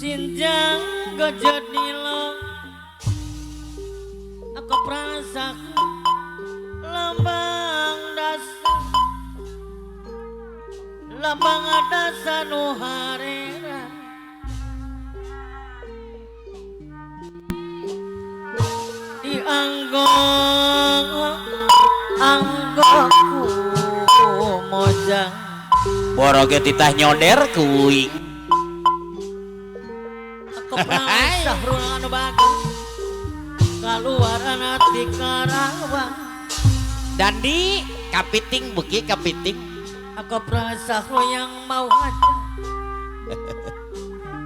Sinjang gejadilo aku prasa lambang dasar lambang dasar nu harera di anggong anggongku mojang boroge titah nyoder kuing. Sahrul anu bagus kaluar ti Karawang Dandi kapiting beuki kapiting aku Sahrul yang mau haja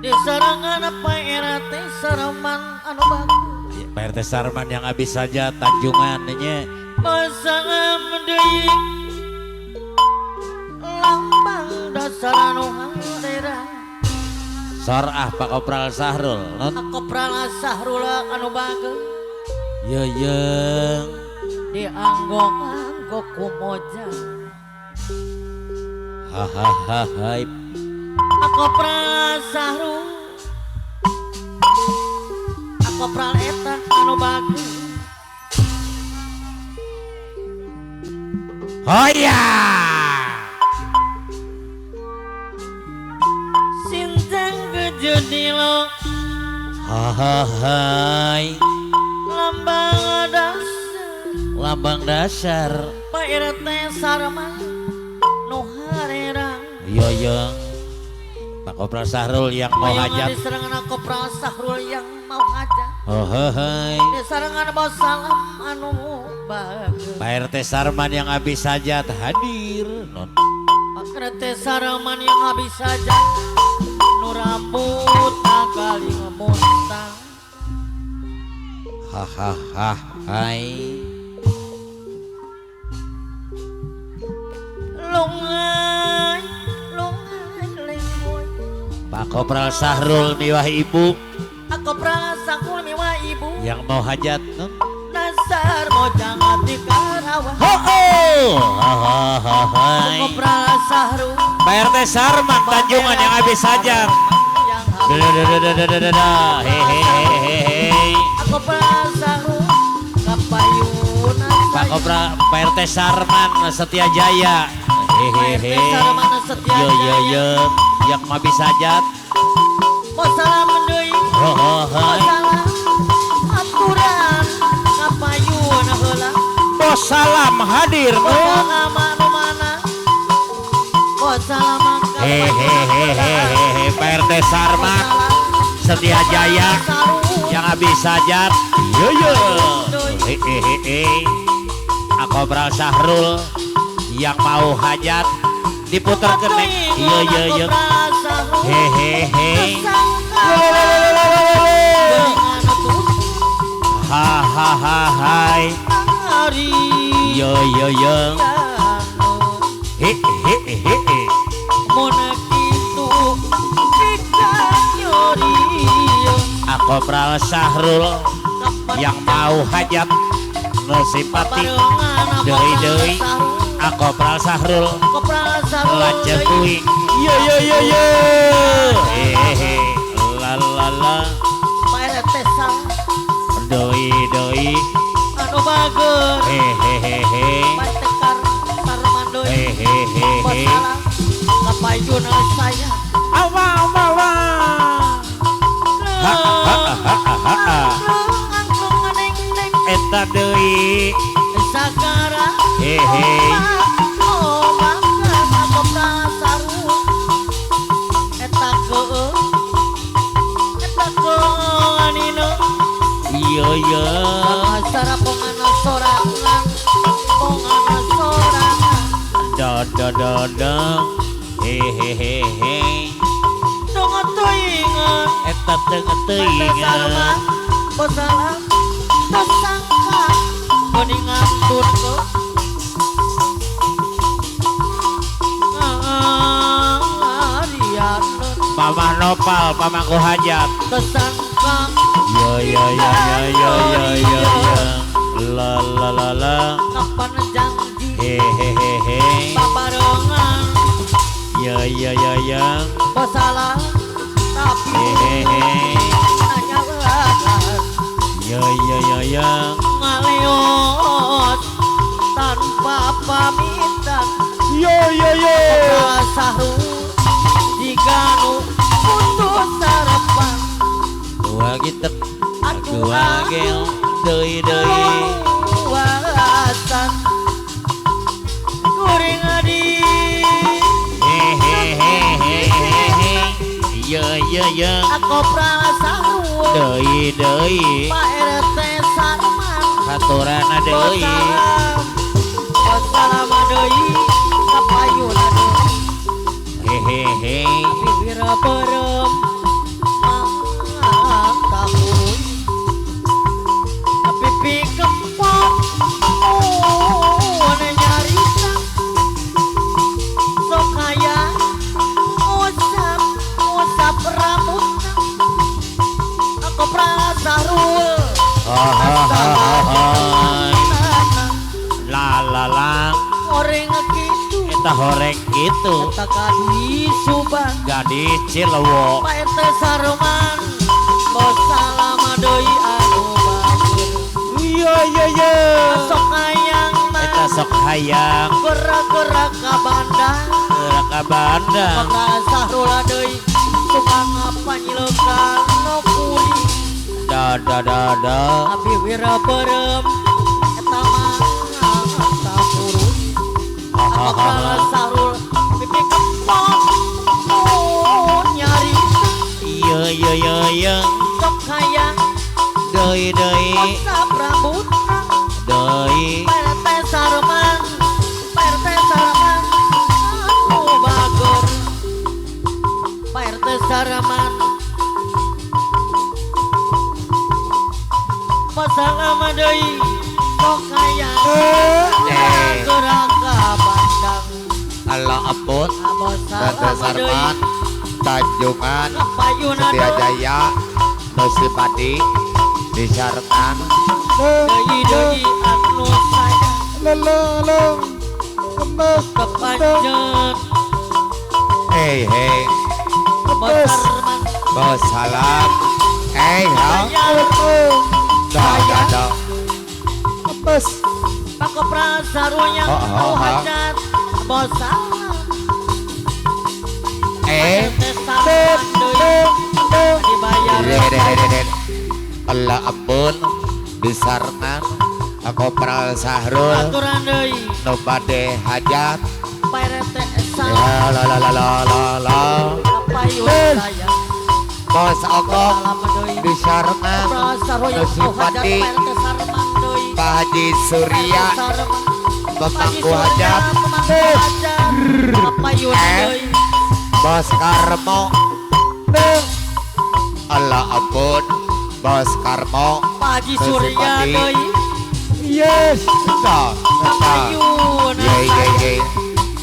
di sarangan Pak RT Sarman anu bagus Pak RT Sarman yang habis saja Tanjungan nya pasangan deui lambang dasar anu harera Sorah Pak Kopral Sahrul. Pak Kopral Sahrul anu bageung. Yeuyeng di anggong-anggong ku mojang. Hahaha. Pak Kopral Sahrul. Pak Kopral eta anu bageung. Hoya. Jedilo hahahai lambang dasar lambang dasar Pak RT Sarman nu harerang yoyong Pak Kopral Sahrul yang mau hajat di serangan Kopral Sahrul yang mau hajat hohohai di serangan bos salam anu bagus Pak RT Sarman yang habis hajat hadir non Pak RT Sarman yang habis hajat rambut kali ngemuntang hahaha hai lungai lungai lengboy Pak Kopral Sahrul miwah ibu Pak Kopral Sahrul miwah ibu yang mau hajat dasar mojang di Karawang ho ho hahaha Kopral Sahrul Pak RT Sarman Tanjungan yang habis hajat. Hehehehe. Pak Kopral Pak RT Sarman Setia Jaya. Hehehe. Yo yo yo yang habis hajat. Bos salam hadir. Hehehehehe Pak RT Sarman Setia Jaya yang habis hajat yo yo hehehe Kopral Sahrul yang mau hajat diputar ke nek yo yo yo hehehe hahaha hai yo yo yo hehehehe Kopral Sahrul yang mau hajat no simpati deui deui Kopral Sahrul lajeng kuwi yo yo yo yo hehe la la la Pak RT Sarman deui deui anu bageun hehehehe Pak RT Sarman deui hehehehe kapayuna saya awa awa awa ha ha ha ha ha eta deui sagara hehe eta keueuh eta keuanina yo yo yo. Sarapongan sorangan, pongan sorangan. Do do do do. Hehehehe. Tong teuingan. Eta teu teuingan. Bosalah tersangka geuning ngantun Mamah Nopal pamangku hajat tersangka. Yo yo yo yo yo yo yo yo. La la la la. Kapan janji hehehehe. Paparengan. Yo yo yo yo. Bosalah tapi hehehe. Nanya lelah. Yo yo yo yo. Ngaleot tanpa pamitan. Yo yo yo. Sahru jika nu putus sarapan. Dua gitu, dua gel, deui deui. Walasan kuring adi. Hehehehehe. Yo yo yo. Aku prasahru. Deui deui. Pak RT Sarman. Katurana deui. Wassalam deui. Kapayuna deui. Hehehe. Bibir berem mang tahun. Pipi kempot oh nyarita. Sok kaya ngusap ngusap rambutna. Aku prasarul. La la la. Horeng kitu. Eta horeng kitu. Eta gadis Subang. Gadis Cilewo. Pak RT Sarman. Bos salama deui anu bager. Iya iya iya. Sok hayang mah. Eta sok hayang. Gerak-gerak ka bandang. Gerak ka bandang. Maka sahrul deui tukang panyilekan nu kuri. Da da da da. Abi wira berem eta mah sapurun. Aku sahrul pipi kempot oh nyarita. Iya iya iya iya. Sok hayang deui deui. Usap rambutna deui. Pak RT Sarman, Pak RT Sarman anu bager. Pak RT Sarman. Pasalama deui sok hayang gerak ka bandang. Allah ampun. Pak RT Sarman Tanjungan Setia Jaya Nusipati di Sarman. Deui deui anu sayang. Leleleng kembes kepanjet. Hei hei. Bos Sarman. Bos salam. Hei ha. Da da da. Kembes. Pak Prasarwo yang mau hajat. Bos salam. Eh. Dibayar. Allah ampun di Sarman aku pral sahrul nu bade hajat. Pak RT La la la la la la. Bos Ogong di Sarman Nusipati Pak Haji Surya pemangku hajat. Bos Karmo Allah ampun Bos Karmo Pak Haji Surya deui. Yes. Ye ye ye.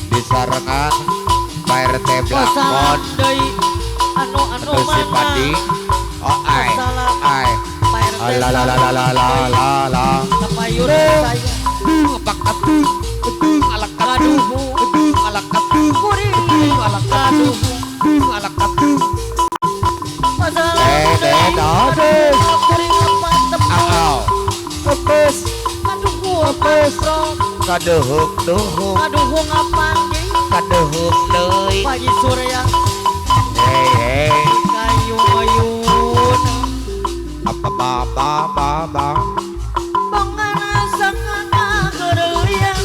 Di Sarengan Pak RT Blangkon anu anu Nusipati. Oh ai ai. La la la la la la la la. Pak atuh alak atuh alak atuh alak atuh alak atuh. Kaduhung duhung kaduhung apaan kaduhung deui pagi surya. Hei hei kayu mayun apa ba ba ba ba bangana sangana geureuyan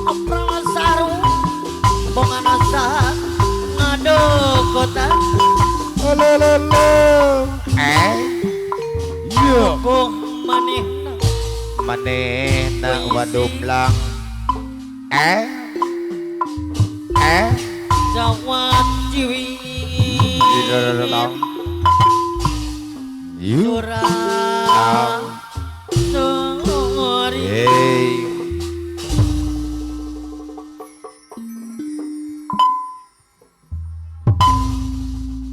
oprang saru bongana sa ngadeukeutan lelele eh iya. Manehna wadumlang. Eh eh Jawat ciwi You Surah.